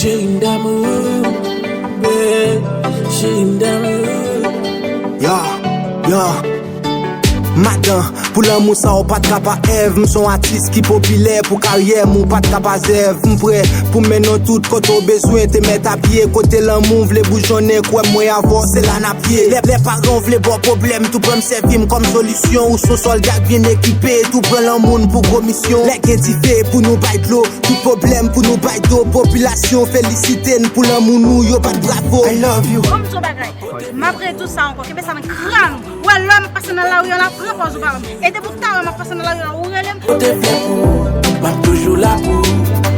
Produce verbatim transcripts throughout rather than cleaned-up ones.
Chéri m damou, babe, chéri m damou. Ya, ya. Madan, pou lanmou sa ou pa t ka pa èv. M son atis ki popilè pou karyè m, ou pa t ka pa zèv. M prè pou mennen w tout kote w bezwen, te mèt apiye. Kote lanmou vle boujonnen, kwè m, mwen avè w, se la n ap ye. Lè, lè paran w vle ba w pwoblèm, tou pran m sèvi m kòm solisyon. Ou son sòlda k byen ekipe, tou pran lanmou n pou gwo misyon. Lè gen dife pou nou bay dlo, tout pwoblèm pou nou bay do. Popilasyon felisite n pou lanmou nou, yo bat bravo. I love you. Ban m di w bagay. M ap rele tout sa ankò. Kenbe sa nan kran ou. Ou wè lè m ap pase nan lari a la, pran pòz ou pa wè m. E depi talè m ap pase nan lari a la, ou rele m. Ou te fè pou ou, m ap toujou la pou ou.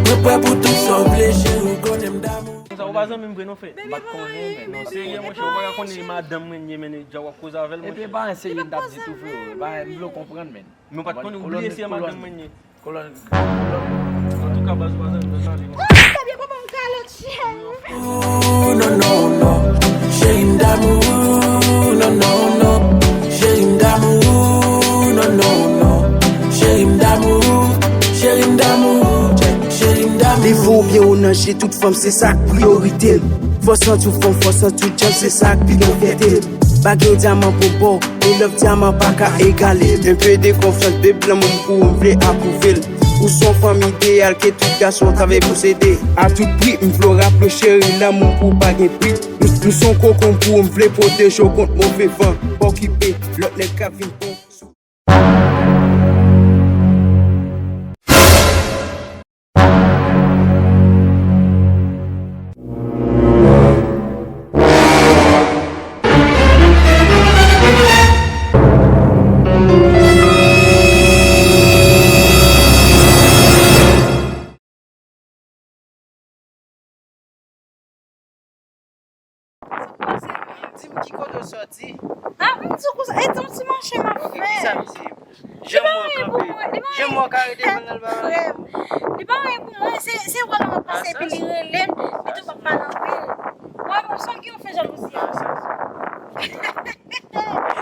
Mwen prè pou tout sa w vle, cheri, ou konnen m damou. Sa ou pa zanmi m vre non, frè. M pa t konnen, men non, serye, monchè, ou pa ka konnen madanm mwen ye, men deja w ap koze avè l, monchè. Epi e pa yon serye m t ap di tou, frè. E pa, m vle w konprann, men. Men w pa t konnen, ou bliye se madanm mwen ye. Kolòn, kolòn. Antouka, baz, baz, baz, baz. Oh, sa byen, papa, m kalòt, cheri. Ooh, non, non, non. Cheri m damou, non, non, non. Cheri m damou, non, non, non. Cheri m damou, cheri m damou, cheri m damou. Devan w byen ou nan je tout fanm, se sa k priyorite l. Fò w santi w fanm, fò w santi w djab, se sa k pi gran fyète l. Bagay dyaman pou bò, e love dyaman pa ka egale. Un peu de confiance, babe, lanmou m pou ou, m vle apwouve l. Ou se yon fanm ideyal ke tout gason ta vle posede. A tout pri, m vle w raple w, cheri, lanmou m pou ou pa gen pri. M, m se yon kokon pou ou, m vle pwoteje w kont move van. Pa okipe lòt nèg k ap vin pran w. Sa k pase menm? Di m ki kote w sòti. Ah, m di w konsa, e tann ti mache m ap fè. Ok, kisa misye ye? Li pa anyen pou mwen, li pa anyen. Frè m, li pa anyen pou mwen, se, se wè l m ap pase epi li rele m, li tou p ap pale anpil. Wè, m santi yon fè jalouzi a.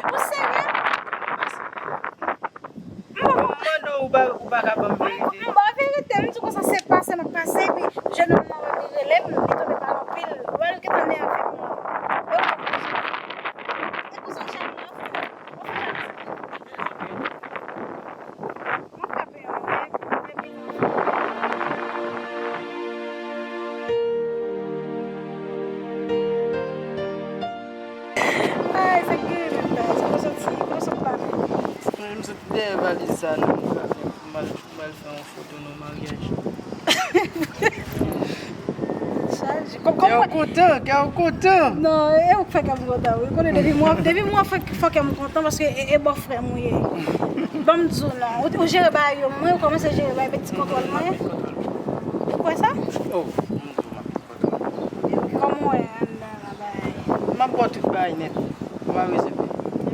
Ou serye? M mande w, ou pa, ou pa ka ban m verite. M ba w verite, m di konsa se pase m ap pase, epi jennonm nan wè m, li rele m, li tonbe pale anpil. Wè l gentan nève m. E w konn konsa. E konsa chak lè. M ap tape yon nèg, epi Ay, sa k gen menm la? Sa w soti, kote w sot pale? Mwen, m soti dèyè valiz sa, non, m ka fè, m al, m al fè yon foto nan maryaj. Chaje. Kè w kontan, kè w kontan. Non, e ou k fè kè m kontan, wi. Ou konnen depi mwen, depi mwen fè, fè kè m kontan, paske e, e bòfrè m ou ye. Ban m di w non, ou, ou jere bagay yo, mwen, ou kòmanse jere bagay, vin ti kontwòl mwen. Ou kwè sa? Oh, m di w, m ap Kòman w wè anndan la bagay? M ap ba w tout bagay nèt. Ou pa bezwen pè.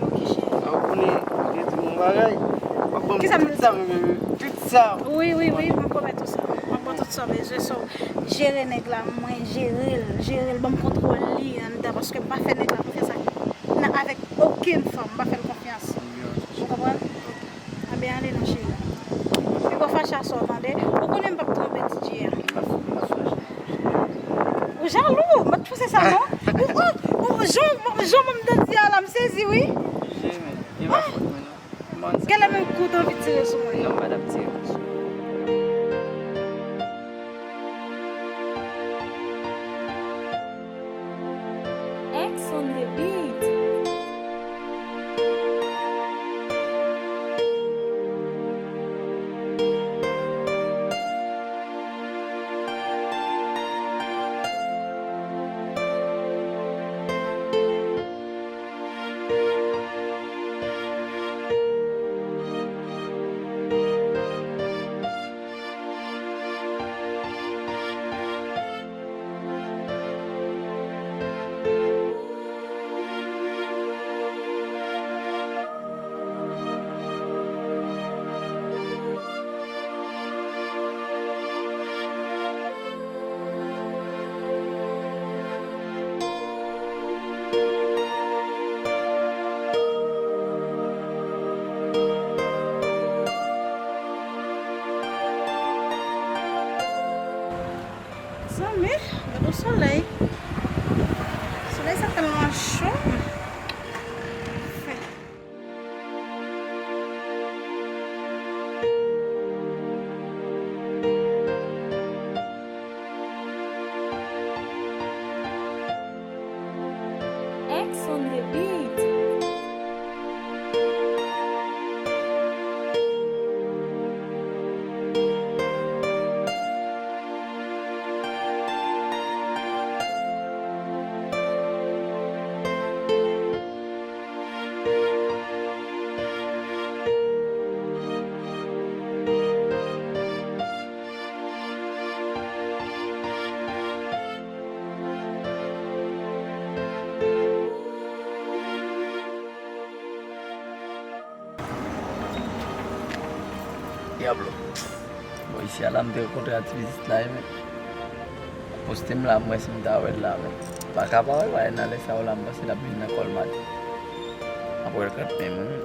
Ok, cheri. Ou konnen, ou gen tout yon bagay. W ap ban m tout sa, m renmen tout sa. Wi, wi, wi, m pwomèt ou sa. M ap ba w tout sa w bezwen. So, jere nèg la, mwen jere l, jere l, ban m kontwòl li anndan, paske m pa fè nèg la konfyans ak, nan, avèk okenn fanm, m pa fè l konfyans. Ou konprann? Anben ale non cheri. Piga w fache aswè a tande. Ou konnen m p ap twonpe D J a. Ou jalou, m pa t panse sa non. Ou, ou, ou, jan, jan m ap danse a la, m sezi wi. Genlè menm kou t anvi tire sou mwen. X on the beat. Diablo. Bon, isi a la, m te rankontre aktivis la, wi, men. Poste m la, m wè si m ta wè l la, men. Pa ka pa wè, wè, nan lè sa yo la, m panse l ap vin nan Colmar. M ap wè l kanmenm, wi.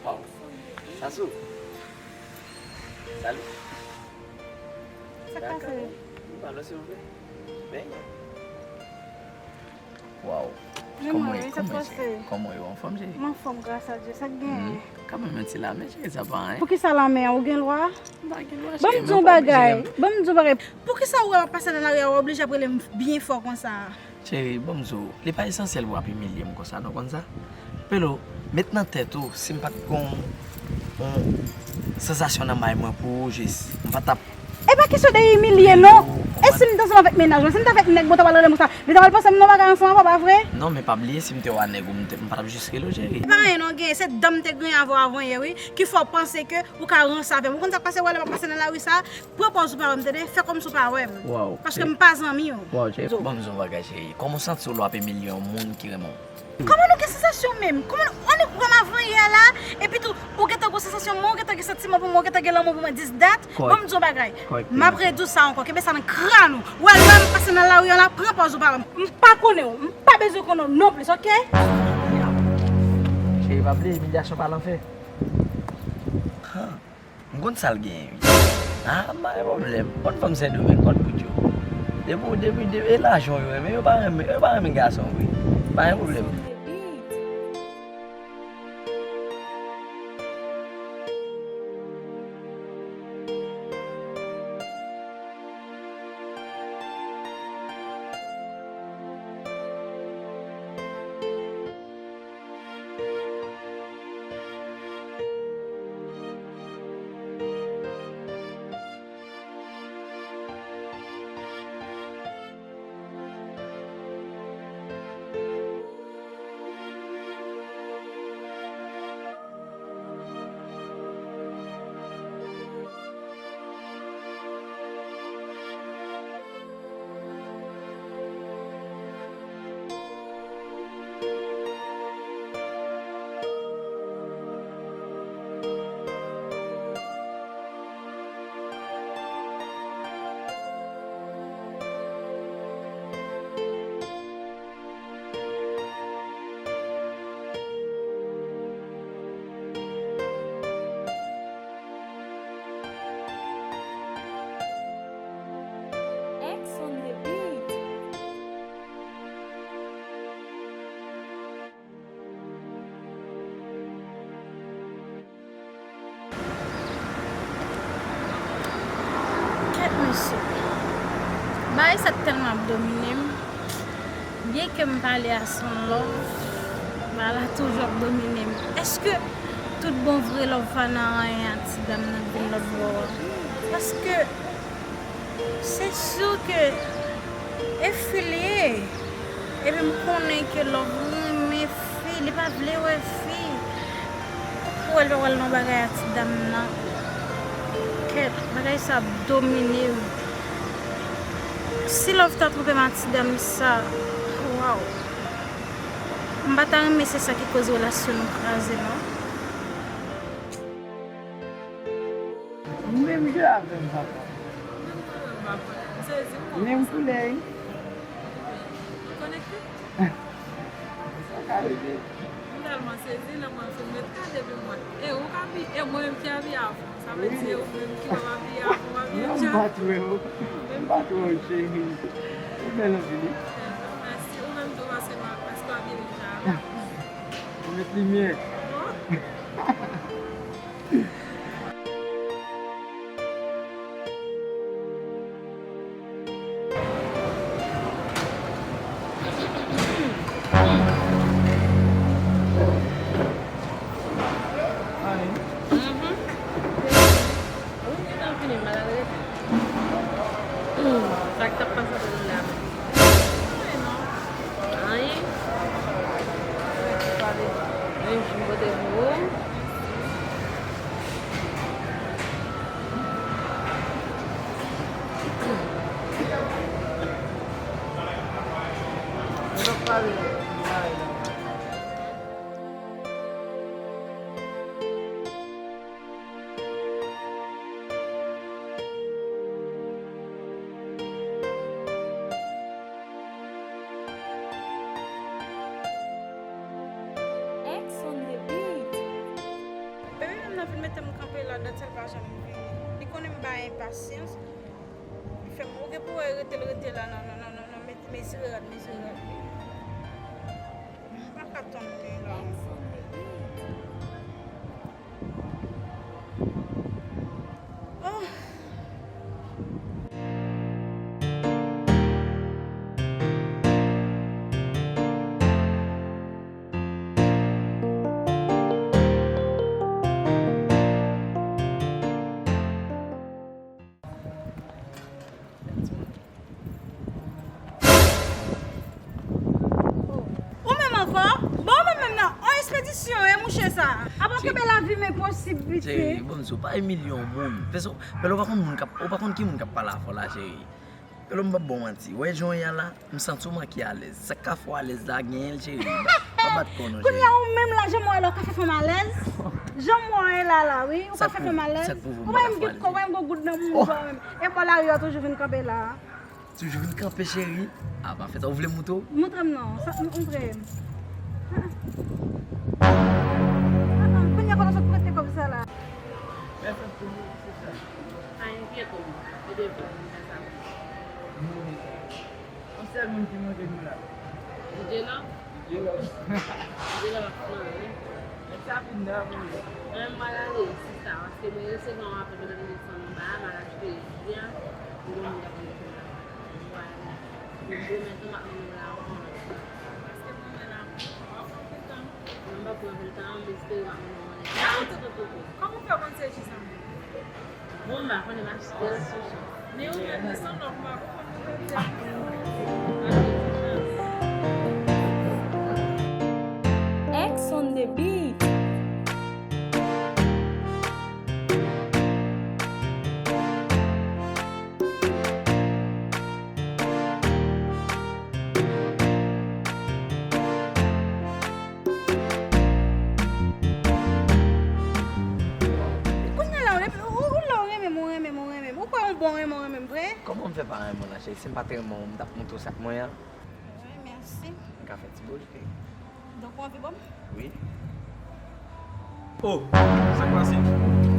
Waw. Sasou. Salut. Sa k pase? Pardon, silvouplè. Ben. Waw. Kòman w ye? Kòman w ye? Kòman w ye? Ou anfòm, cheri? M anfòm, gras a Dye. Sa k genyen? Kanmenm yon ti lame, cheri, sa pa anyen. Poukisa lame a? Ou gen lwa? M pa gen lwa, cheri, men w pa oblije renmen. Ban m di w bagay. Ban m di w bagay. Poukisa ou wè m ap pase nan lari a, ou oblije ap rele m byen fò konsa? Cheri, ban m di w, li pa esansyèl pou w ap imilye m konsa, non, w konn sa? Pelo, met nan tèt ou, si m pa t gon yon sansasyon nan may mwen pou ou, jis, m pa t ap. E pa kesyon de imilye, non. E si m t ansanm avèk mennaj mwen, si m t avèk nèg mwen, ou ta pral rele m konsa, li ta pral panse m nan bagay ansanm avè w, pa vre? Non, men pa bliye, si m te wè nèg ou, m te, m pa t ap jis rele w, cheri. E pa anyen, non, gen, se dan m te gen avè w avan yè, wi, ki fè w panse ke ou ka ranse avè m. Ou konn sa k pase, wè, lè m ap pase nan lari sa, pran pòz ou pa wè m, tande? Fè kòmsi w pa wè m. Waw, paske m pa zanmi w. Waw, cheri, ban m di w yon bagay, cheri. Kòman w santi w lè w ap imilye yon moun ki renmen w? Kòman nou gen sansasyon menm? Kòman nou, annik wè m avan yè la, epi tou, ou gentan gen sansasyon mwen, ou gentan gen santiman pou mwen, ou gentan gen lanmou pou mwen, this, that. Ban m di w yon bagay. M ap redi w sa ankò, kenbe sa nan kràn ou. Wè, lè m pase nan lari a la, pran pòz ou pa wè m. M pa konnen w, m pa bezwen konnen w non plis, oke? Cheri, pa bliye, imilyasyon pa lanfè. M konn sa l genyen, wi. Ah, m pa gen pwoblèm. Konn fanm Sendomeng, konn bout yo. Depi, depi, depi, e lajan yo renmen, yo pa renmen, yo pa renmen gason, wi. Pa gen pwoblèm. X on the beat. Kèt mesye. Bagay sa tèlman ap domine m. Byen ke m pale a son love, bagay la toujou ap domine m. Èske tout bon vre love pa nan anyen a ti dam nan k vin lòt bò a? Paske se si ke e fi l ye. Epi m konnen ke love renmen fi, li pa vle wè fi. Ou wè l pa pral nan bagay a ti dam nan. Kèt, bagay sa ap domine m. Si love ta twonpe m a ti dam sa, waw. M pa ta renmen se sa ki koz relasyon nou kraze, non. Ou menm jan avè m, papa. Menm koulè, wi. Konekte? Sa ka rive. M tèlman sezi, lè mwen fin met kale epi mwen. E ou ka pi, e mwen menm ki abiye avan. Sa vle di se ou menm ki pa abiye avan, w abiye dja. Non, m pa t wè w. M pa t wè w, cheri. Ou bèl anpil, wi. Mèsi, ou menm tou, paske m, paske w abiye dja. Ou met limyè. Bon. Sa k t ap pase antre nou la? Anyen. Yon jou m pote pou ou. X on the beat. Bebe menm nan vin mete m kanpe la, dat sa l pa janm vini. Li konnen m bay enpasyans. Li fè m, ou gen pou wè rete l rete la nan, nan, nan, nan, nan mezire rad, mezire rad. M pa ka tann li la. X on the beat. Oh. Ou menm ankò? Bon, ou menm menm nan on espedisyon, e mouche sa. Apa w kenbe lavi m enposib, piti. Cheri, bon, si w pa imilye yon moun. Pèsonn, men ou pa konn moun k ap, ou pa konn ki moun k ap pale avè w la, cheri. Pèsonn, m p ap ba w manti. Wè jan w ye a la, m santi w manke alèz. Sa k ka fè w alèz la, genyen l, cheri. Pa bat kò w non, cheri. Kounye a ou menm la, jan m wè la, ou ka fè fanm alèz? Jan m wè la la, wi, ou ka fè fanm alèz? Ou pa menm gen kò, ou pa menm gen goud nan moun ou menm. E bò lari a toujou vin kanpe la. Toujou vin kanpe, cheri. A, pa fè sa, ou vle m montre w? Montre m non, sa, montre m. Ah, ah. Ah, ah, kounye a kote w sot prete kòb sa la? Mèsi pou se sa. Pa enkyete w, e de vre, m fè sa. Yon sèl moun ki manke nou la. Di Djelo? Di Djelo. Di Djelo ap flanbe, wi. Nèg sa fin dòmi, wi. Mwen, m pral ale, sista, paske mwen resevwa yon apèl de telefòn anba a, m al achte byen, m gen moun k ap vin pou la. Mwen pral ale. Demen tou, m ap mennen w la ankò. Paske mwen la, w ap pran anpil tan. Mwen pa pran anpil tan, m espere m ap mennen w anlè. Kòman w fè konn se G sa? Bon, m pa konnen, m achte l sou chan. Men ou menm, li sanble w pa konn nou pèdi a. X on the beat. Kounye a la, ou, ou, ou la, ou renmen m, ou renmen m, ou renmen m. Ou kwè yon bon renmen w renmen m vre? Kòman m fè pa renmen w la, cheri? Si m pa t renmen w, m t ap montre w sa k mwen an. Wi, mèsi. M ka fè ti bouj, wi. Donk, ou anvi ban m? Wi. Oh, sa k pase?